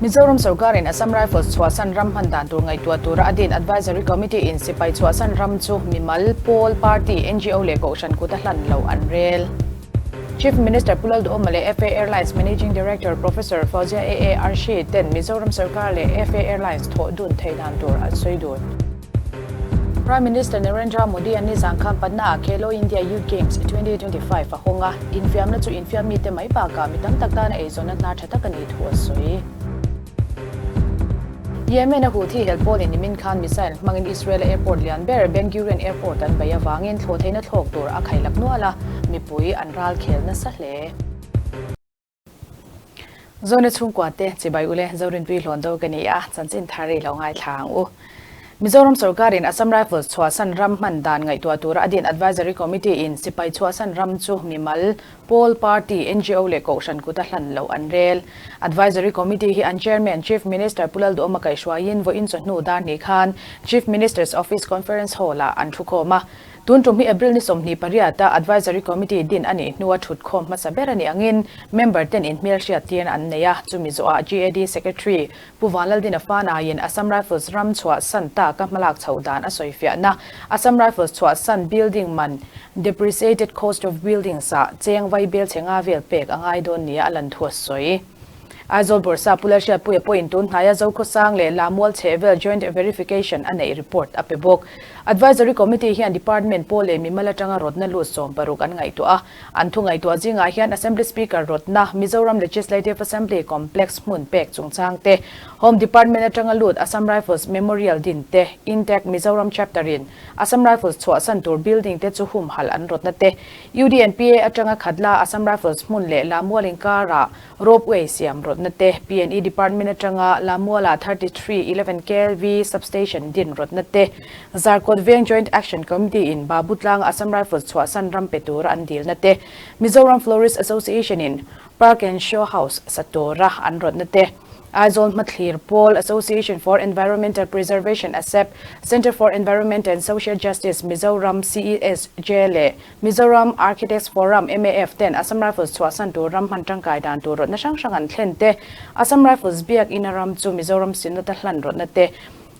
Mizoram sorkarin Assam Rifles chhuahsan ram hman dan tur ngaihtuah tura a din Advisory Committee in sipai chhuahsan ram chu mimal, pawl, party, ngo leh kohhran kuta hlan lo an rel. Chief Minister Pu Lalduhoma leh FA Airlines Managing Director Professor Fauzia AA Arshi ten Mizoram sorkar leh FA Airlines thawh dun theih dan tur an sawi dun. Prime Minister Narendra Modi-a nizan khan Patna-ah Khelo India Youth Games 2025 a hawng a, infiamna chu infiam mite mai bakah mi tam tak tana eizawnna hnar tha tak a nih thu a sawi. Yemen-a Houthi hel pawlin nimin khan missile hmangin Israel-a airport lian ber Ben Gurion Airport an bei avangin thlawhtheihna thlawk tur a khailak nual a, mipui an ralkhel nasa hle. Zone chhungkua te chibai ule Zorinpui hlawn do ka ni a, chanchin thar i lo ngaithla ang u. Mizoram sorkarin Assam Rifles chhuahsan ram hman dan ngaihtuah tura a din Advisory Committee in sipai chhuahsan ram chu mimal, pawl, party, ngo leh kohhran kuta hlan loh an rel. Advisory Committee hi an Chairman Chief Minister Pu Lalduhawma kaihhruaiin vawiin chawhnu dar hnih khan Chief Minister's Office Conference Hall-ah an thukhawm a. Tun tum hi April ni 28 a Advisory Committee din a nih hnua thutkhawm hmasa ber a nih angin member ten inhmelhriat tirna an nei a, chumi zawhah GAD Secretary Pu Vanlaldina Fanaiin Assam Rifles ram chhuahsan taka hmalak chhoh dan a sawifiahna Assam Rifles chhuahsan building man depreciated cost of buildings ah cheng vai bel chhe nga vel pek a ngai dawn nia a lan thu a sawi. Aizawl Bawrhsa Pu Lalhriatpuia pawhin tun hnaia Zokhawsang leh Lamual chhehvel Joint Verification a neih report a pe bawk. Advisory Committee hian Department pawl leh mimal atanga rawtna lut 60 an ngaihtuah a. An thu ngaihtuah zingah hian Assembly Speaker rawtna, Mizoram Legislative Assembly Complex hmun pek chungchang te, Home Department atanga lut Assam Rifles Memorial din te, Intec Mizoram Chapter in Assam Rifles chhuahsan tur building te chu humhalh an rawtna te, UDNPA atanga Khatla Assam Rifles hmun leh Lamual inkarah Ropeway siam rawtna te, PNE Department atanga Lamuala 33 11 KV Substation din rawtna te, Zarkawt Veng Joint Action Committee in Babu tlanga Assam Rifles chhuahsan ram pe tura an dilna te, Mizoram Florist Association in Park and Show House sa tura an rawtna te, Aizawl Hmathlir Pawl Association for Environmental Preservation, ASEP, Centre for Environment and Social Justice Mizoram, CESJ, leh Mizoram Architects Forum, MAF, ten Assam Rifles chhuahsan tur ram hman tangkai dan tur rawtna hrang hrang an thlen te, Assam Rifles biak ina ram chu Mizoram Synod a hlan rawtna te,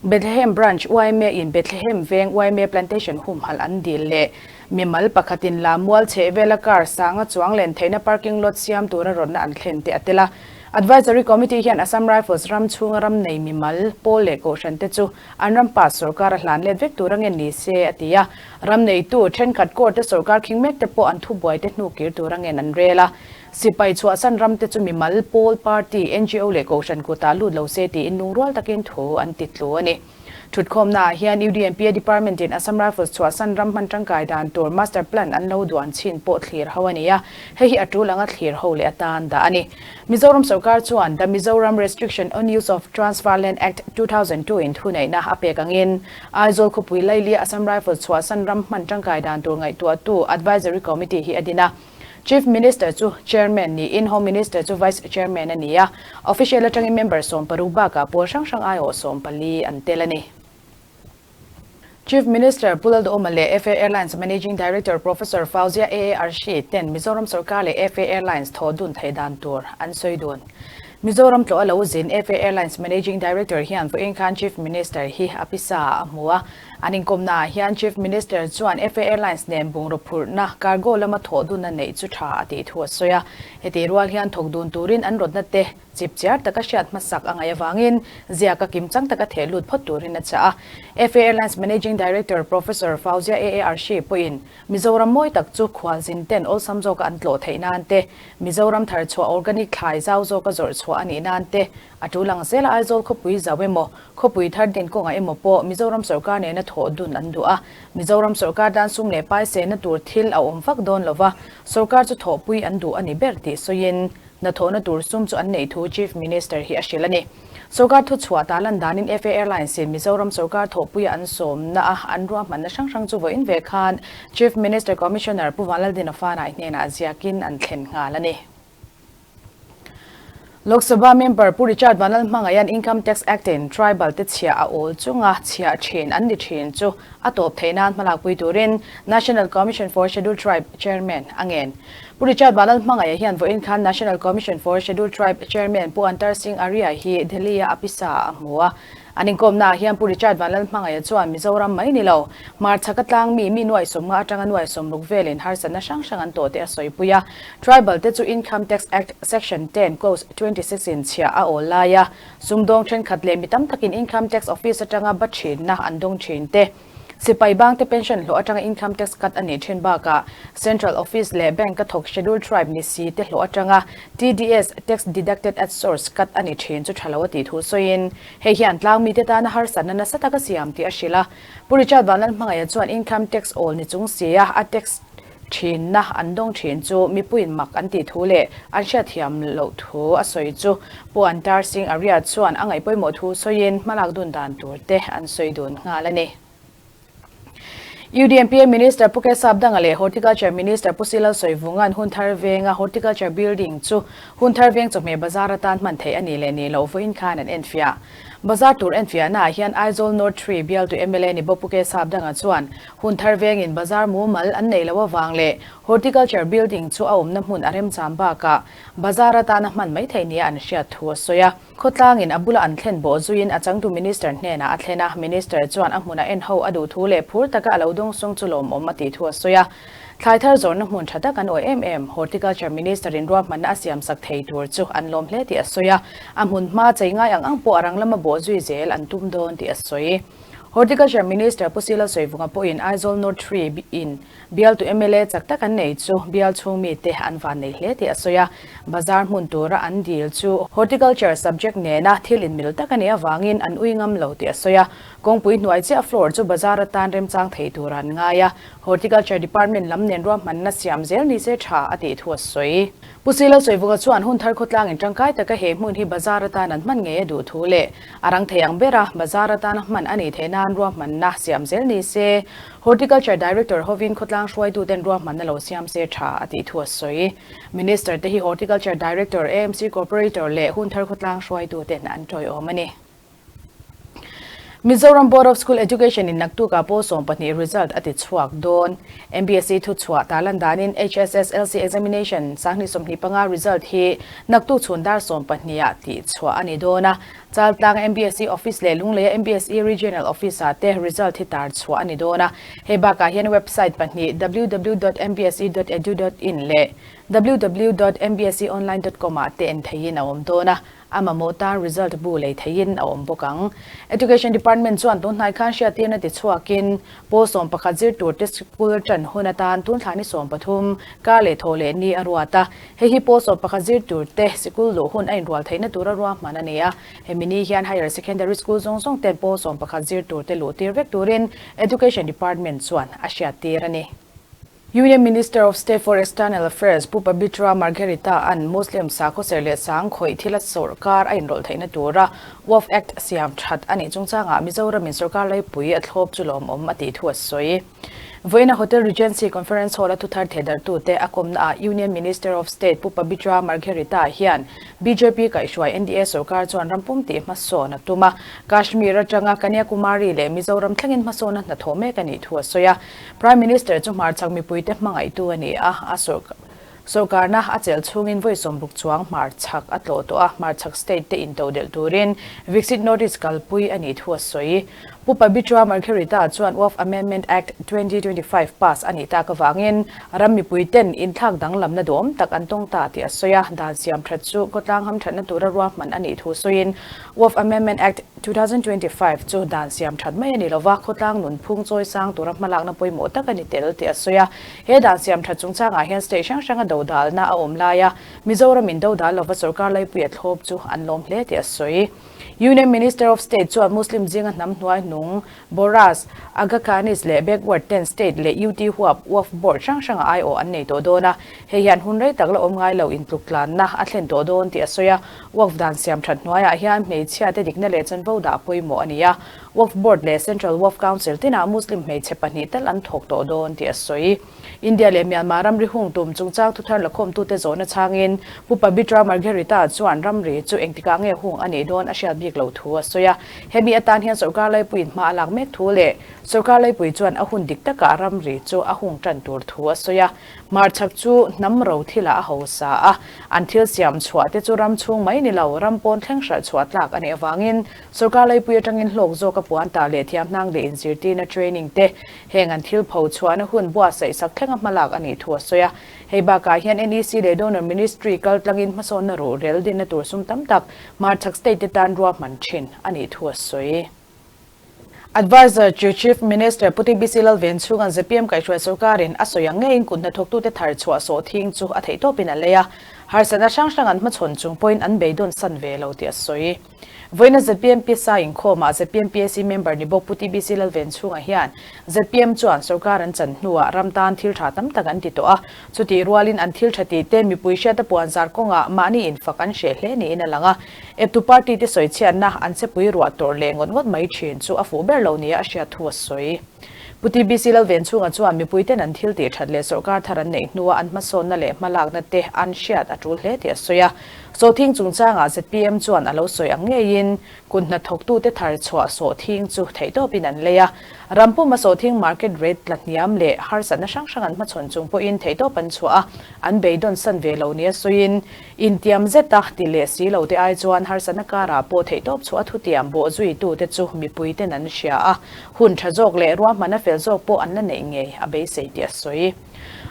Bethlehem Branch yma in Bethlehem veng yma Plantation humhalh an dil leh mimal pakhatin Lamual chhehvela car sanga chuang len theihna parking lot siam tura rawtna an thlen te a tel a. Advisory Committee hian Assam Rifles ram chhunga ram nei mimal, pawl leh kohhran te chu an ram pass sorkar a hlan let vek tur a ngen ni se a ti a. Ram neitu thenkhat court te sorkar khing mek te pawh an thubuai te hnu kir tur a ngen an rel a. Sipai chhuahsan ram te chu mimal, pawl, party, ngo leh kohhran kutah lut lo se tiin lungrual takin thu an ti tlu a ni. Thutkhawmnaah hian UDNPA Department in Assam Rifles chhuahsan ram hman tangkai dan tur Master Plan an lo duan chin pawh thlir ho a ni a, hei hi a tul anga thlir ho leh atan dah a ni. Mizoram sorkar chuan The Mizoram Restriction on Use of Transfer Land Act, 2002 in thuneihna a pek angin Aizawl khawpui Lailia Assam Rifles chhuahsan ram hman tangkai dan tur ngaihtuahtu Advisory Committee hi a din a. Chief Minister chu Chairman niin Home Minister chu Vice Chairman a ni a, official atangin member 60 bakah pawl hrang hrang aiawh 14 an tel a ni. Chief Minister Pu Lalduhoma leh FA Airlines Managing Director Professor Fauzia AA Arshi ten Mizoram sorkar leh FA Airlines thaw dun theih dan tur an sawi dun. Mizoram tlawh a lo zin FA Airlines Managing Director hian vawiin khan Chief Minister hi a pisa a hmu a. An inkawmnaah hian Chief Minister chuan FA Airlines nen bungraw phurhna, cargo lama thawh dunna neih chu tha a tih thu a sawi a. Heti rual hian thawk dun turin an rawtna te chip chiar taka hriat hmasak a ngaih avangin ziak a kimchang taka theh lut phawt turin a chah a. FA Airlines Managing Director Professor Fauzia AA Arshi pawhin Mizoram mawi tak chu khualzin ten awlsam zawka an tlawh theih nan te, Mizoram thar chhuah organic thlai zau zawka zawrh chhuah a nih nan te, a tul ang zela Aizawl khawpui zau emaw, khawpui thar din kawngah emaw pawh Mizoram sorkar nena thawh dun an duh a. Mizoram sorkar tan sum leh paisehna tur thil a awm vak dawn lova, sorkar chu thawhpui an duh a ni ber tih sawiin hnathawhna tur sum chu an neih thu Chief Minister hi a hrilh a ni. Sorkar thuchhuah ta lan danin FA Airlines in Mizoram sorkar thawhpuia an sawmna a an ruahmanna hrang hrang chu vawiin ve khan Chief Minister Commissioner Pu Vanlaldina Fanai hnenah ziakin an thlen nghal a ni. Lok Sabha member Pu Richard Vanlalhmangaiha'n Income Tax Act in tribal te chhiah a awl chunga chhiah thin an ni thin chu a tawp theih nan hmalakpui turin National Commission for Scheduled Tribe Chairman a ngen. Pu Richard Vanlalhmangaiha hian vawiin khan National Commission for Scheduled Tribe Chairman Pu Antar Singh Arya hi Delhi-a a pisa a hmu a. An inkawmnaah hian Pu Richard Vanlalhmangaiha chuan Mizoram mai ni lo, hmarchhak atlang mi mi nuai sawmnga atanga nuai sawmruk velin harsatna hrang hrang an tawh te a sawipui a. Tribal te chu Income Tax Act Section 10 Clause 26 in chhiah a awl lai a, sumdawng thenkhat leh mi tam takin Income Tax Office atanga ba thinna an dawng thin te. Sipai bangte pension hlawh atanga income tax cut a nih thin bakah Central Office leh Bank a thawk Scheduled Tribe ni si te hlawh atanga TDS, Tax Deducted at Source, cut a ni thin chu tha lo a tih thu sawiin hei hian tlangmite tana harsatna nasa taka siam tih a hrilh a. Pu Richard Vanlalhmangaiha chuan income tax awl ni chung sia a tax thinna an dawng thin chu mipuiin mak an tih thu leh an hriatthiam loh thu a sawi chu Pu Antar Singh Arya chuan a ngaih pawimawh thu sawiin hmalak dun dan tur te an sawi dun nghal a ni. UDMPA Minister Pu Kesap Danga leh Horticulture Minister Pu Silal Sawivunga'n Hunthar Venga Horticulture Building chu Hunthar Veng chawhmeh bazar atan hman theih a nih leh nih loh vawiin khan an enfiah. Bazar tur enfiahnaah hian Aizawl North 3 bialtu mla ni bawk Pu Kesap Danga chuan Hunthar Vengin bazar mumal an neih loh avang leh Horticulture Building chu a awmna hmun a remcham bakah Bazar atana hman mai theih nia an hriat thu a sawi a. Khawtlangin a bula an thlen bawh zuiin a changtu Minister hnenah a thlen a, Minister chuan a hmuna en ho a duh thu leh phur taka a lo dawngsawng chu lawmawm a tih thu a sawi a. Thlai thar zawrhna hmun tha tak an awih em em, Horticulture Minister in ruahmanna a siamsak thei tur chu an lawm hle tih a sawi a, a hmun hma chei ngai ang ang pawh a rang lama bawh zui zel an tum dawn tih a sawi. Horticulture Minister Pu Sila Sawivunga pawhin Aizawl North 3 in Bialtu mla chak tak an nei chu bial chhung mite an van nei hle tih a sawi a, bazar hmun tura an dil chu horticulture subject nena thil inmil tak a nih avangin an ui ngam lo tih a sawi a, kawngpui hnuai chiah floor chu bazar atan remchang thei tura an ngai a, horticulture department lam nen ruahmanna siam zel ni se tha a tih thu a sawi. Pu Silo Sawivunga chuan hun thar khawtlang in tangkai taka he hmun hi bazar atan an hman ngei a duh thu leh a rang thei ang bera bazar atana hman a nih theih nan ruahmanna siam zel ni se Horticulture Director hovin khawtlang hruaituten ruahmanna lo siam se tha a tih thu a sawi. Minister te hi Horticulture Director, AMC Corporator leh Hunthar khawtlang hruaituten an tawiawm a ni. Mizoram Board of School Education in naktukah pawl 12 result a ti chhuak dawn. MBSE thuchhuah tarlan danin HSSLC Examination 2025 result hi naktuk chhun dar 12 ah tih chhuah a ni dawn a. Chaltlang MBSE Office leh Lungleia MBSE Regional Office ah te result hi tar chhuah a ni dawn a. Hei bakah hian website pahnih www dot mbse dot edu dot in leh www dot mbseonline dot com ah te en theihin a awm dawn a. A mamawh tan result bu lei theihin a awm bawk ang. Education Department chuan tun hnai khan hriattirna ti chhuakin Pawl 11 zir tur te school tan hun atan tun thla ni 13 kar leh thaw leh ni a ruat a. Hei hi pawl 11 zir tur te sikul luh hun a inrual theihna tura ruahman a ni a. Hemi ni hian Higher Secondary School zawng zawng ten pawl 11 zir tur te luh tir vek turin Education Department chuan a hriattir a ni. Union Minister of State for External Affairs Pu Pabitra Margherita an Muslim sakhaw ser leh sang khawih thila sawrkar a inrawlh theihna tura Waqf Act siam that a nih chungchangah Mizoramin sawrkar laipui a thlawp chu lawmawm a tih thu a sawi. Vawiina Hotel Regency Conference Hall a thuthar thehdarhtute a kawmnaah Union Minister of State Pu Pabitra Margherita hian bjp kaihhruai NDA sawrkar chuan rampum tih hmasawn a tum a, Kashmir atanga Kanyakumari leh Mizoram thlengin hmasawna hnathawh mek a nih thu a sawi a. Prime Minister chu hmarchhak mipuite hmangaihtu a ni a, a sawrkarna a chelh chhungin vawi sawmruk chuang hmarchhak a tlawh tawh a, hmarchhak state te intodelh turin Viksit North East kalpui a nih thu a sawi. Pu Pabitra Margherita chuan Waqf Amendment Act 2025 pass a nih tak avangin ram mipuiten inthlak danglamna duhawm tak an tawng ta tih a sawi a, dan siam that chu khawtlang hamthatna tura ruahman a nih thu sawiin Waqf Amendment Act 2025 chu dan siam that mai a ni lova, khawtlang nunphung chawi sang tura hmalakna pawimawh tak a ni tel tih a sawi a. He dan siam that chungchangah hian state hrang hranga dodalna a awm laia Mizoram in dodal lova sorkar laipui a thlawp chu an lawm hle tih a sawi. Union Minister of State chuan Muslim zinga hnam hnuai hnung Boras, Aga Khanis leh Backward ten state leh UT huap Waqf Board hrang hranga aiawh an nei tawh dawn a, hei hian hun rei tak la awm ngai lo intluk tlanna a thlen tawh dawn tih a sawi a. Waqf dan siam that hnuaiah hian hmeichhia te dikna leh chanvo dah pawimawh a ni a. Waqf Board leh Central Waqf Council tinah Muslim hmeichhe pahnih tal an thawk tawh dawn tih a sawi. India leh Myanmar ramri hung tum chungchang thuthar lakhawmtute zawhna chhangin Pu Pabitra Margherita chuan ramri chu engtikah nge hung a nih dawn a hriat bik lo thu a sawi a. Hemi atan hian sorkar laipuiin hma a lak mek thu leh sorkar laipui chuan a hun dik takah ramri chu a hung tan tur thu a sawi a. Hmarchhak chu hnam ro thilah a hausa a, an thil siam chhuah te chu ram chhung mai ni lo, ram pawn thleng hralh chhuah tlak a nih avangin sorkar laipui atangin hlawk zawk a puan ta leh thiamhnang leh inzirtirna training te heng an thil pho chhuahna hun buatsaih sak thlenga hmalak a nih thu a sawi a. Hei bakah hian NEC leh Donor Ministry kal tlangin hmasawnna ruhrel dinna tur sum tam tak hmarchhak state te tan ruahman thin a nih thu a sawi. Adviser chu Chief Minister Pu TBC Lalvenchhunga'n zpm kaihhruai sorkarin a sawi ang ngeiin kut hnathawktute thar chhuah sawh thing chu a theihtawpin a lei a, harsatna hrang hrang an hmachhawn chung pawhin an beidawn san ve lo tih a sawi. Vawiina zpm pisa inkhawmah zpm PAC member ni bawk Pu TBC Lalvenchhunga hian zpm chuan sorkar an chan hnuah ram tan thil tha tam tak an ti tawh a, chutih rualin an thil tha tih te mipui hriata puanzar kawngah mahni infak an hreh hle niin a lang a. Eptu party te sawi chhiatna an chepui ruah tawrh leh ngawt ngawt mai thin chu a fuh ber lo nia a hriat thu a sawi. Pu TBC Lalvenchhunga chuan mipuiten an thil tih that leh sawrkar thar an neih hnua an hmasawnna leh hmalakna te an hriat a tul hle tih a sawi a. Sawhthing chungchangah zpm chuan a lo sawi ang ngeiin Kut hnathawktute thar chhuah sawhthing chu theihtawpin an lei a, ram puma sawhthing market rate tla hniam leh harsatna hrang hrang an hmachhawn chung pawhin theihtawp an chhuah a, an beidawn san ve lo nia sawiin, intiam zeta ti leh si lo te ai chuan harsatna karah pawh theihtawp chhuah a thutiam bawh zuitute chu mipuiten an hria a, hun tha zawk leh ruahmanna fel zawk pawh an la neih ngei a beisei tih a sawi.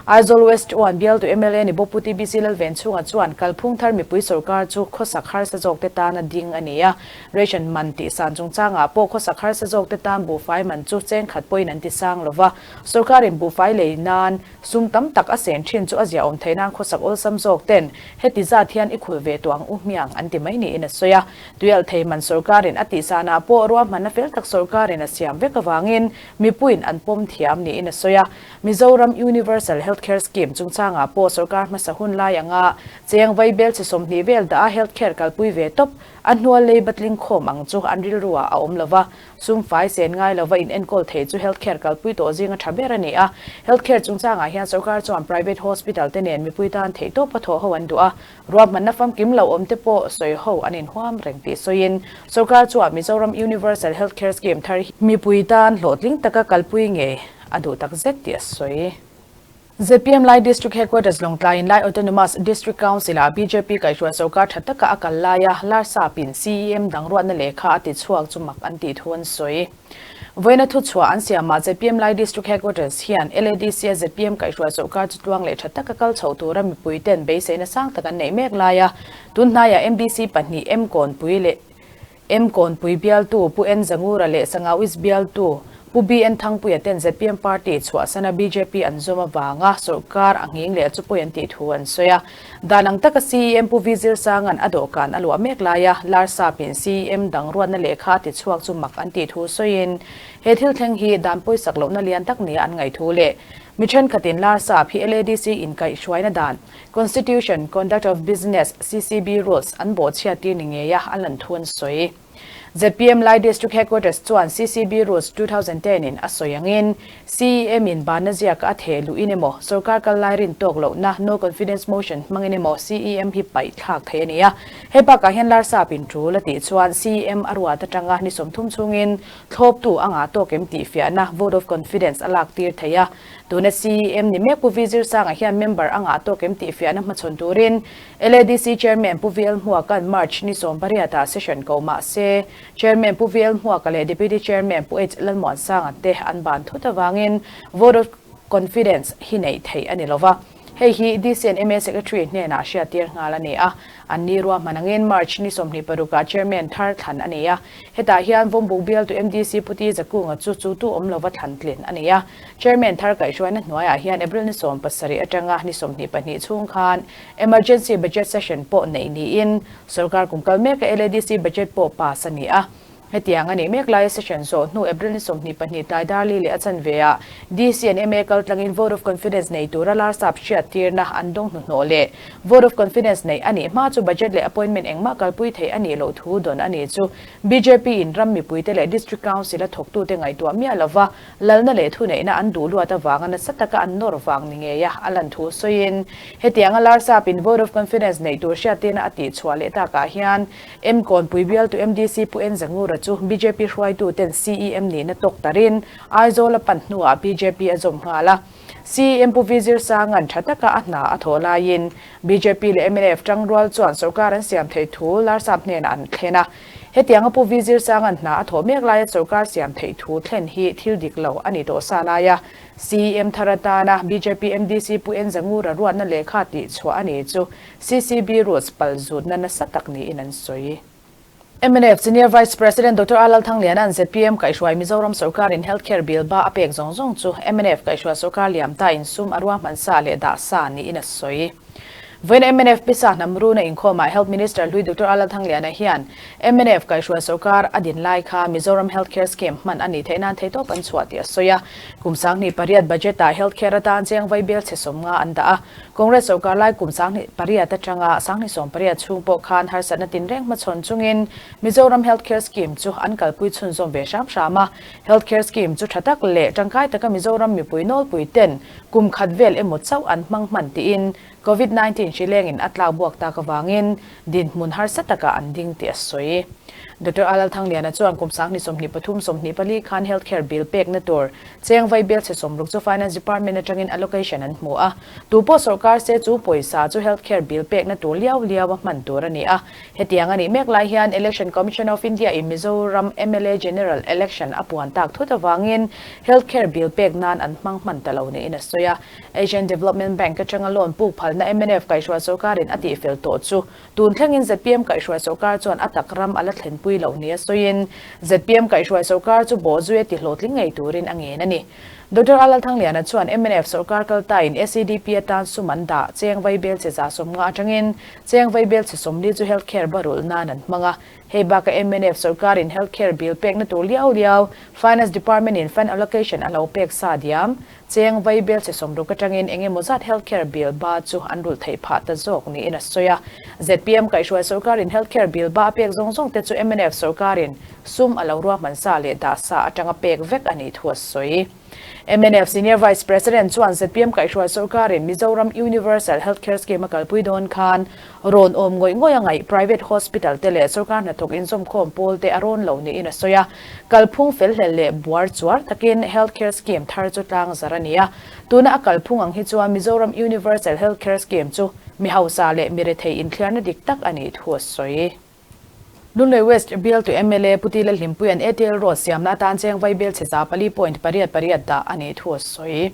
Aizawl West One bialtu mla ni bawk Pu TBC Lalvenchhunga chuan kalphung thar mipui sorkar chu khawsak harsa zawkte tan a ding a ni a. Ration man tih san chungchangah pawh khawsak harsa zawkte tan buhfai man chu chengkhat pawhin an ti sang lo va. Sorkarin buhfai lei nan sum tam tak a sen thin chu a ziahawm theih nan khawsak awlsam zawk ten heti zat hian i khulh ve tawh ang u hmiang an ti mai niin a sawi a. Tuialhthei man sorkarin a tih sanah pawh ruahmanna fel tak sorkarin a siam vek avangin mipuiin an pawm thiam niin a sawi a. Mizoram Universal Healthcare Scheme chungchangah pawh sorkar hmasa hun lai anga cheng vaibel chi 20 vel dah a healthcare kalpui ve tawp a hnual lei batling khawm ang chu an rilruah a awm lova, sum fai sen ngai lova in enkawl thei chu healthcare kalpui tawh zinga tha ber a ni a. Healthcare chungchangah hian sorkar chuan private hospital te nen mipui tan theihtawpa thawh ho an duh a, ruahmanna famkim lo awm te pawh sawi ho an inhuam reng tih sawiin sorkar chuan Mizoram Universal Healthcare Scheme thar hi mipui tan hlawhtling taka kalpui ngei a duh tak zet tih a sawi. Zpm Lai District Headquarters Lawngtlaiin Lai Autonomous District Council-ah bjp kaihhruai sorkar tha taka a kal laia Larsapin CEM dang ruatna lehkha a ti chhuak chu mak an tih thu an sawi. Vawiina thuchhuah an siamah zpm Lai District Headquarters hian LADC-a zpm kaihhruai sorkar chu tluang leh tha taka kal chho tura mipuiten beiseina sang tak an neih mek laia tunhnaiah MDC pahnih M Kawnpui leh M Kawnpui bialtu Pu N Zangura leh Sangauis bialtu Pu BN Thangpuia ten zpm party chhuahsana bjp an zawm avanga sorkar a nghing leh chu pawi an tih thu an sawi a. Dan ang taka CEM Pu V Zirsanga'n a dawhkan a luah mek laia Larsapin CEM dang ruatna lehkha a ti chhuak chu mak an tih thu sawiin he thil thleng hi dan pawisak lohna lian tak nia an ngaih thu leh mi thenkhatin Larsap hi LADC inkaihhruaina dan Constitution, Conduct of Business, CCB Rules, an bawhchhiat tir ni ngei a, a lan thu an sawi. Zpm Lai District Headquarters chuan CCB Rules 2010 in a sawi angin CEM in banna ziaka a theh luh in emaw, sorkar kal lai rin tawk lohna No Confidence Motion hmangin emaw CEM hi paih thlak thei a ni a. Hei bakah hian Larsap in tul a tih chuan CEM a ruat atanga ni 30 chhungin thlawptu a ngah tawk em tih fiahna Vote of Confidence a lak tir thei a. Tuna CEM ni mek Pu V Zirsanga hian member a ngah tawk em tih fiahna hmachhawn turin LADC Chairman Pu VL Hmuaka'n March ni 18 ah session ko mah se Chairman Pu VL Hmuaka leh Deputy Chairman Pu H Lalmuansanga te an ban thut avangin vote of confidence hi neih theih a ni lova. Hei hi DC and ma Secretary hnenah hriattir nghal a ni a. An ni ruahman angin March ni 26 ah Chairman thar thlan a ni a. Hetah hian Vawmbuk bialtu MDC Pu Ti Zakunga chu chutu awm lova thlan tlin a ni a. Chairman thar kaihhruaina hnuaiah hian April ni 17 atanga ni 22 chhung khan Emergency Budget Session pawh neih niin sorkar kum kal meka LADC Budget pawh pass a ni a. Hetiang a nih mek laia session zawh hnu April ni 22 tlai Darli leh a chanve ah DC and ma kaltlangin vote of confidence nei tura Larsap hriattirna an dawng hnuhnawh leh vote of confidence neih a nih hma chu budget leh appointment engmah kalpui theih a nih loh thu dawn a ni chu bjp in ram mipuite leh District Council a thawktute ngaihtuah miah lova lalna leh thuneihna an duh luat avanga nasa taka an nawr vang ni ngei a a lan thu sawiin hetianga Larsap in vote of confidence neih tur hriattirna a tihchhuah leh takah hian M Kawnpui bialtu MDC Pu N Zangura chu bjp hruaituten CEM nihna tawk tarin Aizawl a pan hnuah bjp a zawm nghal a. CEM Pu V Zirsanga'n tha taka a hna a thawh laiin bjp leh mnf tangrual chuan sorkar an siam theih thu Larsap hnenah an thlen a. Hetianga Pu V Zirsanga'n hna a thawh mek laia sorkar siam theih thu thlen hi thil dik lo a ni tawh sa laia CEM thar atana bjp MDC Pu N Zangura ruatna lehkha tihchhuah a ni chu CCB rules pal zutna nasa tak niin an sawi. Mnf Senior Vice President Doctor A Lalthangliana'n zpm kaihhruai Mizoram sorkarin Health Care Bill ba a pek zawng zawng chu mnf kaihhruai sorkar liam ta insum a ruahman sa leh dah sa niin a sawi. Vawiin mnf pisa hnam runa inkhawmah Health Minister hlui Doctor A Lalthangliana hian mnf kaihhruai sorkar a din lai kha Mizoram Health Care Scheme hman a nih theih nan theihtawp an chhuah tih a sawi a. Kum 28 budget-ah Health Care atan cheng vai bel chhe 50 an dah a. Congress sorkar lai kum 28 atanga 28 chhung pawh khan harsatna tinreng hmachhawn chungin Mizoram Health Care Scheme chu an kalpui chhunzawm ve hram hram a. Health Care Scheme chu tha tak leh tangkai taka Mizoram mipui nawlpui ten kum khat vel emaw chauh an hmang hman tiin Covid 19 hri lengin a tlak buak tak avangin dinhmun harsa takah an ding tih a sawi. Doctor A Lalthangliana chuan kum 23 24 khan Health Care Bill pekna tur Cheng vai bel chhe 60 chu Finance Department atangin allocation an hmu a, tu pawh sorkar se chu pawisa chu Health Care Bill pekna tur liau liau a hman tur a ni a. Hetiang a nih mek lai hian Election Commission of India in Mizoram mla General Election a puan tak thut avangin Health Care Bill pek nan an hmang hman ta lo niin a sawi a. Asian Development Bank atanga loan puk phalna mnf kaihhruai sorkarin a tihfel tawh chu Tun thlengin zpm kaihhruai sorkar chuan a tak ram a la thlenpui loh nia sawiin zpm kaihhruai sorkar chu bawhzuia tihlawhtling ngei turin a ngen a ni. Doctor A Lalthangliana chuan mnf sorkar kaltaiin SEDP atan sum an dah cheng vaibel che 150 atangin cheng vaibel che 40 chu health care barulh nan an hmang a. Hei bakah mnf sorkarin health care bill pekna tur liau liau Finance Department in fund allocation a lo pek sa diam Cheng vai bel che 60 atangin eng emaw zat health care bill ba chu an rulh theih phah ta zawk niin a sawi a. Zpm kaihhruai sorkarin health care bill ba a pek zawng zawng te chu mnf sorkarin sum a lo ruahman sa leh dah sa atanga pek vek a nih thu a sawi. Mnf Senior Vice President chuan zpm kaihhruai sorkarin Mizoram Universal Health Care Scheme a kalpui dawn khan rawn awm ngawih ngawih a ngaih private hospital te leh sorkar hnathawk inzawmkhawm pawl te a rawn lo niin a sawi a. Kalphung felhlel leh buar chuar takin Health Care Scheme thar chu tlang zar a ni a. Tuna a kalphung ang hi chuan Mizoram Universal Health Care Scheme chu mi hausa leh mi rethei inthliarna dik tak a nih thu a sawi. Lunglei West bialtu mla Pu Tila Hlimpuia'n ATL Road siamna atan cheng vai bel chhe 4.88 dah a nih thu a sawi.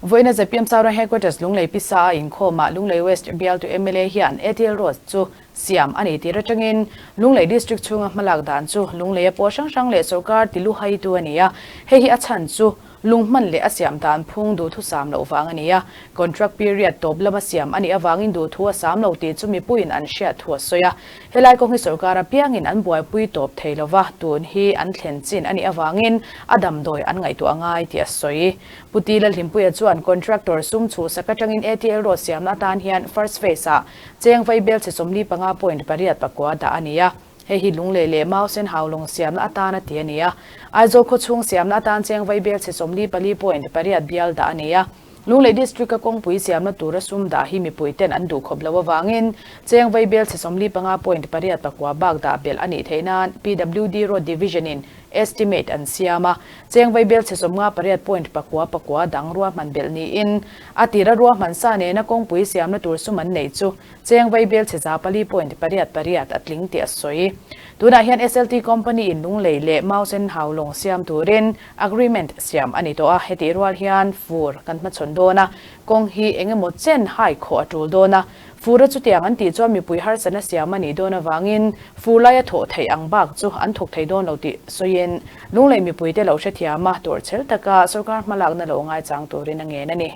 Vawiina zpm Saurang Headquarters Lunglei Pisa a inkhawmah Lunglei West bialtu mla hian ATL Road chu siam a ni tir atangin Lunglei District chhunga hmalak dan chu Lungleia pawl hrang hrang leh sorkar tiluhaitu a ni a, hei hi a chhan chu Lunghman leh a siam dan phung duhthu sam loh vang a ni a, contract period tawp lama siam a nih avangin duhthu a sam lo tih chu mipuiin an hriat thu a sawi a. Helai kawng hi sorkar apiangin an buaipui tawp thei lova, tun hi an thlen chin a nih avangin a damdawi an ngaihtuah a ngai tih a sawi. Pu Ti Lalhlimpuia chuan contractor sum chhuhsak atangin ATL road siamna atan hian first phase-ah cheng vai bel chhe 45.89 dah a ni a. Hei hi Lunglei leh Mausen Haulawng siamna atana ti a ni a. Aizawl khawchhung siamna atan cheng vai bel chhe 44.8 bial dah a ni a. Lunglei District-a kawngpui siamna tura sum dah hi mipui ten an duh khawp loh avangin cheng vai bel chhe 45.89 bak dah belh a nih theih nan PWD Road Division-in estimate an siam a. Cheng vai bel chhe 58.99 dang ruahman belh niin a tira ruahman sa nena kawngpui siamna tur sum an neih chu Cheng vai bel chhe 4.88 a tling tih a sawi. Tunah hian SLT company in Lunglei leh Mausen Haulawng siam turin agreement siam a ni tawh a, hetih rual hian fur kan hmachhawn dawn a, kawng hi eng emaw chen hai khawh a tul dawn a, fura chutiang an tih chuan mipui harsatna siam a nih dawn avangin fur laia thawh theih ang bak chu an thawk thei dawn lo tih sawiin Lunglei mipuite lo hrethiam a, tawrhchhel taka sorkar hmalakna lo ngaichang turin a ngen a ni.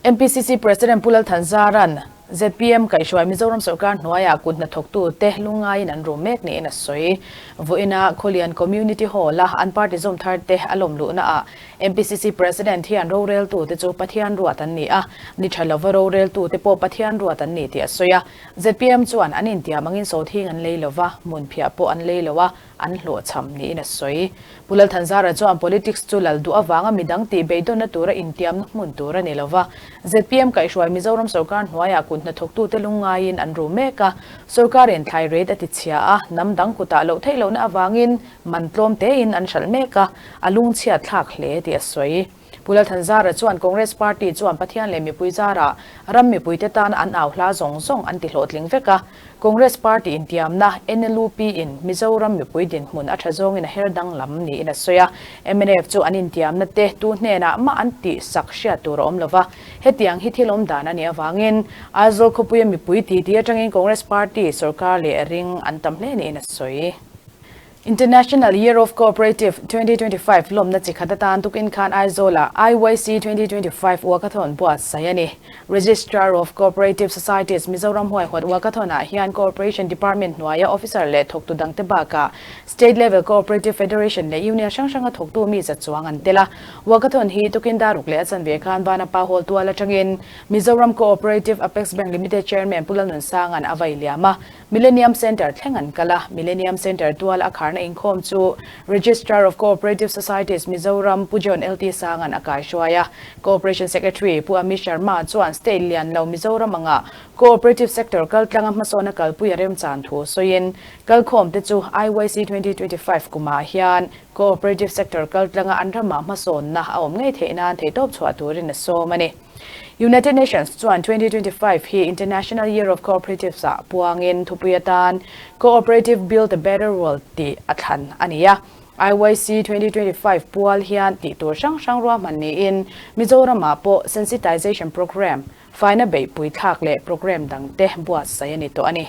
MPCC President Pu Lal Thanzaran. Zpm kaihhruai Mizoram sorkar hnuaiah kut hnathawktute lungngaiin an rum mek niin a sawi. Vawiina Khawlian Community Hall-a an party zawm tharte a lawm luhnaah MPCC President hian roreltute chu Pathian ruat an ni a, ni tha lova roreltute pawh Pathian ruat an ni tih a sawi a. Zpm chuan an intiam angin sawthing an lei lova, hmunphiah pawh an lei lo a, an hlawhchham niin a sawi. Pu Lalthanzara chuan politics chu lal duh avanga midang tih beidawnna tura intiamna hmun tur a ni lova, zpm kaihhruai Mizoram sorkar hnuaiah kut hnathawktute lungngaiin an ru mek a, sorkarin thlai rate a tichhia a, hnam dang kutah loh theih lohna avangin man tlawm tein an hralh mek a, a lungchhiat thlak hle tih a sawi. Pu Lalthanzara chuan Congress Party chuan Pathian leh mipui zarah ram mipuite tan an au hla zawng zawng an ti hlawhtling vek a. Congress Party intiamna NLUP in Mizoram mipui dinhmun a tha zawngin a her danglam niin a sawi a. Mnf chu an intiamna te tu hnenah mah an tih sak hriat tur a awm lova. Hetiang hi thil awm dan a nih avangin Aizawl khawpuia mipui titi atangin Congress Party sorkar leh ring an tam hle niin a sawi. International Year of Cooperative 2025 lawmna chi khat atan tukin khan Aizawl-ah IYC 2025 Walkathon buatsaih a ni. Registrar of Cooperative Societies Mizoram huaihawt Walkathon-ah hian Cooperation Department hnuaia officer leh thawktu dangte bakah State Level Cooperative Federation leh Union hrang hranga thawktu mi za chuang an tel a. Walkathon hi tukin daruk leh a chanve khan Vanapa Hall tual atangin Mizoram Cooperative Apex Bank Limited Chairman Pu Lalnunsanga'n a vai liam a. Millennium Centre thleng an kal a, Millennium Centre tual a kharna inkhawm chu Registrar of Cooperative Societies Mizoram Pu John LT Sanga'n a kaihruai a. Cooperation Secretary Pu Amit Sharma chuan state lian lo Mizoram anga cooperative sector kaltlanga hmasawna kalpui a remchan thu sawiin kalkhawmte chu IYC 2025 kumah hian cooperative sector kaltlanga an ramah hmasawnna a awm ngei theih nan theihtawp chhuah turin a sawm a ni. United Nations chuan 2025 hi International Year of Cooperatives ah puangin thupui atan Cooperative Build a Better World tih a thlan a ni a. IYC 2025 pual hian tih tur hrang hrang ruahman niin Mizoramah pawh sensitization programme, faina beihpui thlak leh programme dangte buatsaih a ni tawh a ni.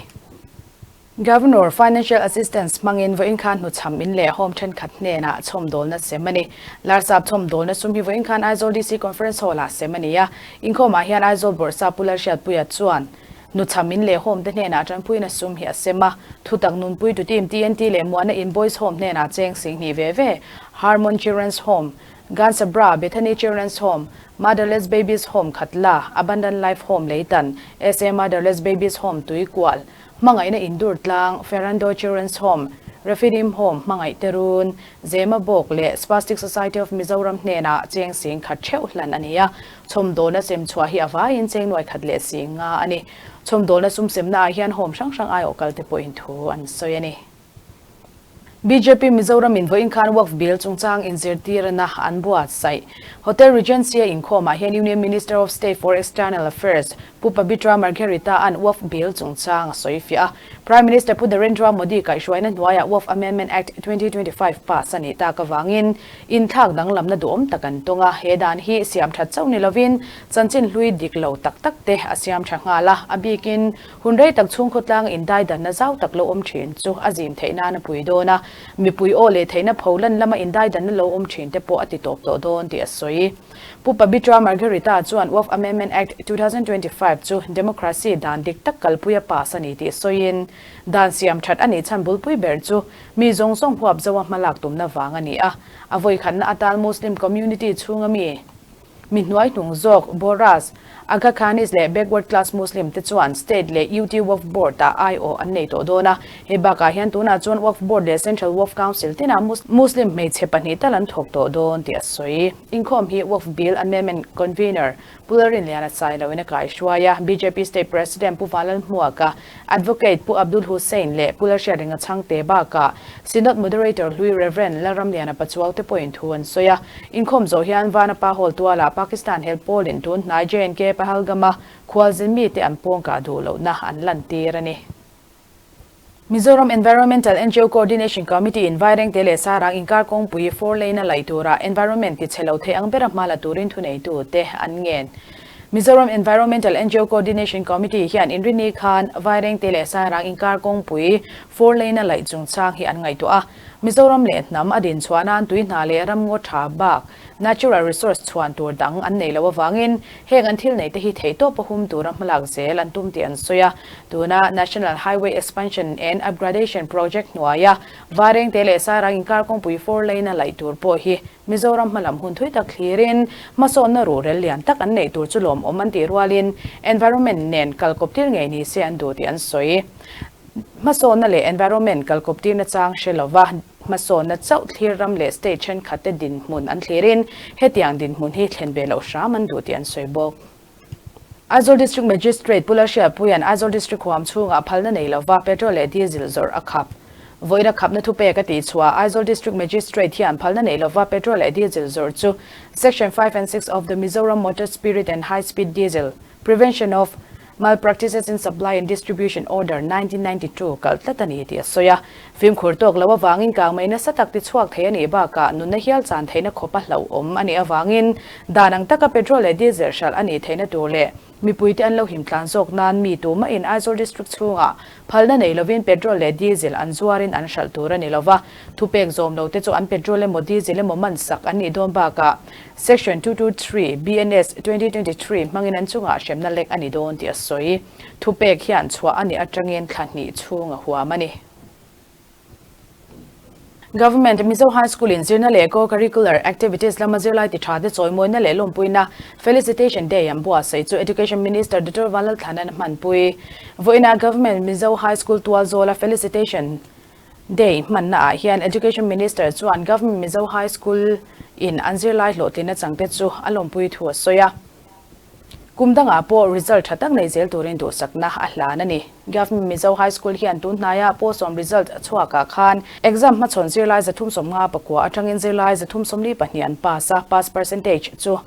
Governor Financial Assistance hmangin vawiin khan hnuchham in leh home thenkhat hnenah chhawmdawlna sem a ni. Larsap chhawmdawlna sum hi vawiin khan Aizawl DC Conference Hall-ah sem a ni a. Inkhawmah hian Aizawl Bawrhsap Pu Lalhriatpuia chuan hnuchham in leh home te hnenah tanpuina sum hi a sem a. Thutak nunpuitu team TNT leh Muana in Boys Home hnenah cheng 20 ve ve, Harmon Children's Home, Gansabra, Bethany Children's Home, Motherless Babies Home Khatla, Abundant Life Home Leitan, SA Motherless Babies Home Tuikual, Hmangaihna Indur Tlang, Ferrando Children's Home, Rephidim Home, Hmangaih Terun, Zema Bawk leh Spastic Society of Mizoram hnenah cheng sing khat theuh hlan a ni a. Chhawmdawlna sem chhuah hi a vaiin cheng nuai khat leh sing nga a ni. Chhawmdawlna sum semnaah hian home hrang hrang aiawh kalte pawhin thu an sawi a ni. Bjp Mizoram in vawiin khan Waqf Bill chungchang inzirtirna an buatsaih. Hotel Regency a inkhawmah hian Union Minister of State for External Affairs Pu Pabitra Margherita an Waqf Bill chungchang a sawi fiah a. Prime Minister Pu Narendra Modi kaihhruaina hnuaiah Waqf Amendment Act 2025 pass a nih tak avangin inthlak danglamna duhawm tak an tawng a. He dan hi siam that chauh ni lovin chanchin hlui dik lo tak tak te a siam tha nghal a, a bikin Hun rei tak chhung khawtlang indaidanna zau tak lo awm thin chu a zim theih nan a pui dawn a, mipui aw leh theihna pho lan lama indaidanna lo awm thin te pawh a ti tawp tawh dawn tih a sawi. Pu Pabitra Margherita chuan Waqf Amendment Act 2025 chu democracy dan dik tak kalpui a pass a ni tih sawiin, dan siam that a nih chhan bulpui ber chu mi zawng zawng huap zoa hmalak tumna vang a ni a, a vawikhatna atan Muslim community chhunga mi Mi hnuai hnung zawk Boras, Aga Khanis leh Backward Class Muslim te chuan State leh UT Waqf Board ah aiawh an nei tawh dawn a. Hei bakah hian tunah chuan Waqf Board leh Central Waqf Council tinah Muslim hmeichhe pahnih tal an thawk tawh dawn tih a sawi. Inkhawm hi Waqf Bill Amendment Convener Pu Lalrinliana Sailoin a kaihruai a, bjp State President Pu Vanlalhmuaka, Advocate Pu Abdul Hussain leh Pu Lalhriatrenga Chhangte bakah Synod Moderator hlui Rev. Lalramliana Pachuau te pawhin thu an sawi a. Inkhawm zawh hian Vanapa Hall tualah Pakistan hel pawlin tun hnai J&K Pahalgam-a khualzin mite an pawngkah duh lohna an lantir a ni. Mizoram Environmental ngo Coordination Committee in Vairengte leh Sarang inkar kawngpui four lane a laih turah environment ti chhe lo thei ang bera hma la turin thuneitute an ngen. Mizoram Environmental ngo Coordination Committee hian inrini khan Vairengte leh Sairang inkar kawngpui four lane a laih chungchang hi an ngaihtuah a. Mizoram leh hnam a din chhuah nan tui hna leh ramngaw tha bak natural resource chhuan tur dang an nei loh avangin heng an thil neite hi theihtawp a hum tura hmalak zel an tum tih an sawi a. Tuna National Highway Expansion and Upgradation Project hnuaia Varengte leh Sairang inkar kawngpui four lane a laih tur pawh hi Mizoram hmalam hun thui tak thlirin hmasawnna ruhrel lian tak an neih tur chu lawmawm an tih rualin environment nen kalkawp tir ngei ni se an duh tih an sawi. Hmasawnna leh environment kalkawp tirna chang hre lova hmasawnna chauh thlir ram leh state thenkhatte dinhmun an thlirin hetiang dinhmun hi thlen ve loh hram an duh tih an sawi bawk. Aizawl District Magistrate Pu Lalhriatpuia'n Aizawl District huam chhungah phalna nei lova petrol leh diesel zawrh a khap. Vawiin a khapna thupek a tihchhuah Aizawl District Magistrate hian phalna nei lova petrol leh diesel zawrh chu Section 5 and 6 of the Mizoram Motor Spirit and High Speed Diesel, Prevention of Malpractices in Supply and Distribution Order, 1992 kalh tlat a ni tih a sawi a. Fimkhur tawk lo avangin kangmei nasa tak ti chhuak thei a nih bakah nunna hial chan theihna khawpa hlauhawm a nih avangin dan ang taka petrol leh diesel hralh a nih theihna tur leh mipuite an lo him tlan zawk nan mi tumahin Aizawl District chhungah phalna nei lovin petrol leh diesel an zuarin an hralh tur a ni lova, thupek zawm lote chu an petrol emaw diesel emaw man sak an nih dawn bakah Section 223 BNS 2023 hmangin an chungah hremna lek a ni dawn tih a sawi. Thupek hian chhuah a nih atangin thla hnih chhung a huam a ni. Government Mizo High School in zirna leh co-curricular activities lama zirlai ti tha te chawimawina leh lawmpuina Felicitation Day an buatsaih chu Education Minister Doctor Vanlalthlana'n a hmanpui. Vawiinah Government Mizo High School Tualzawla Felicitation Day hmanna ah hian Education Minister chuan Government Mizo High School in an zirlai hlawhtlinna changte chu a lawmpui thu a sawi a. Kum dangah pawh result tha tak nei zel turin duhsakna a hlan a ni. Government Mizo High School hian tun hnaia pawlsawm result a chhuakah khan exam hmachhawn zirlai 354 atangin zirlai 342 an pass a, pass percentage chu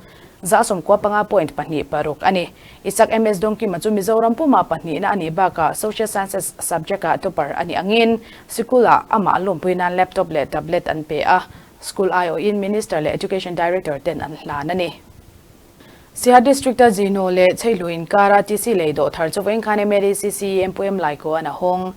95.26 a ni. Isak MS Dawngkima chu Mizoram puma pahnihna a nih bakah Social Sciences subject-ah topper a nih angin sikul-ah amah lawmpui nan laptop leh tablet an pe a, school aiawhin Minister leh Education Director ten an hlan a ni. Siha District-a Zihnu leh Chheihlu inkara TC lei dawh thar chu vawiin khan MLACC MPM Laiko an a hawng.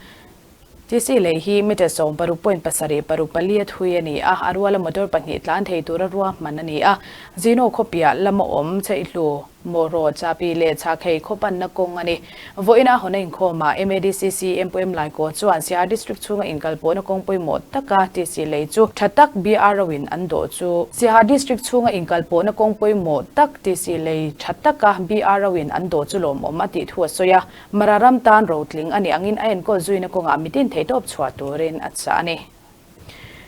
TC lei hi meter 16.7 paruk pali a thui a ni a, a ruala motor pahnih tlan thei tura ruahman a ni a. Zihnu khawpiah lama awm Chheihlu, Mawraw, Chapi leh Chhakhei khaw panna kawng a ni. Vawiin a hawn a inkhawmah MADCC MPM Laiko chuan Siha District chhunga inkalpawhna kawng pawimawh taka TC lei chu tha tak BRO in an dawh chu Siha District chhunga inkalpawhna kawng pawimawh tak TC lei tha taka BRO in an dawh chu lawmawm a tih thu a sawi a, Mara ram tan rotling a nih angin a enkawl zuina kawngah mitin theihtawp chhuah turin a chah a ni.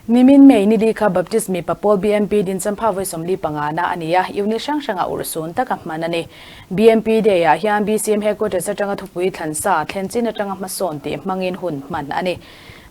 Nimin May ni li kha Baptist mipa pawl BMP din champha vawi 45 na a ni a, unit hrang hrangah urhsun taka hman a ni. BMP Day ah hian BCM Headquarters atanga thupui thlansa thlen chin atanga hmasawn tih hmangin hun hman a ni.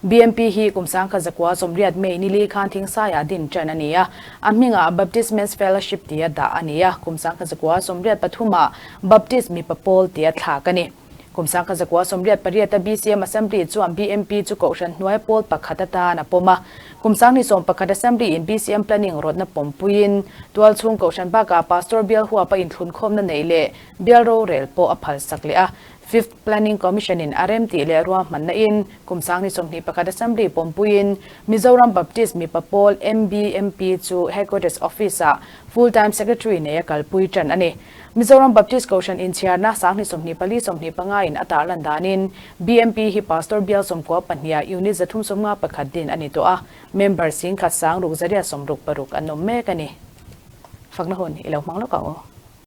BMP hi kum 1980 May ni li khan Thingsaiah din tan a ni a, a hmingah Baptist Men's Fellowship tia dah a ni a, kum 1983 ah Baptist mipa pawl tia thlak a ni. Kum 1988 a BCM Assembly chuan BMP chu Kohhran hnuai pawl pakhat atan a pawm a. Kum 2011 Assembly in BCM Planning rawtna pawmpuiin tualchhung Kohhran bakah Pastor bial huapa inthlunkhawmna neih leh bial rorel pawh a phalsak leh a. Fifth Planning Commission in a rem tih leh ruahmanna in kum 2021 Assembly pawmpuiin Mizoram Baptist mipa pawl MBMP chu Headquarters Office ah Full Time Secretary nei a kalpui tan a ni. Mizoram Baptist Kohhran inchhiarna 2024 25 in a tarlan danin BMP hi Pastor bial 92 ah unit 351 din a ni tawh a, member 10,6 an awm mek a ni. Fakna hun i lo hmang lawk ang u.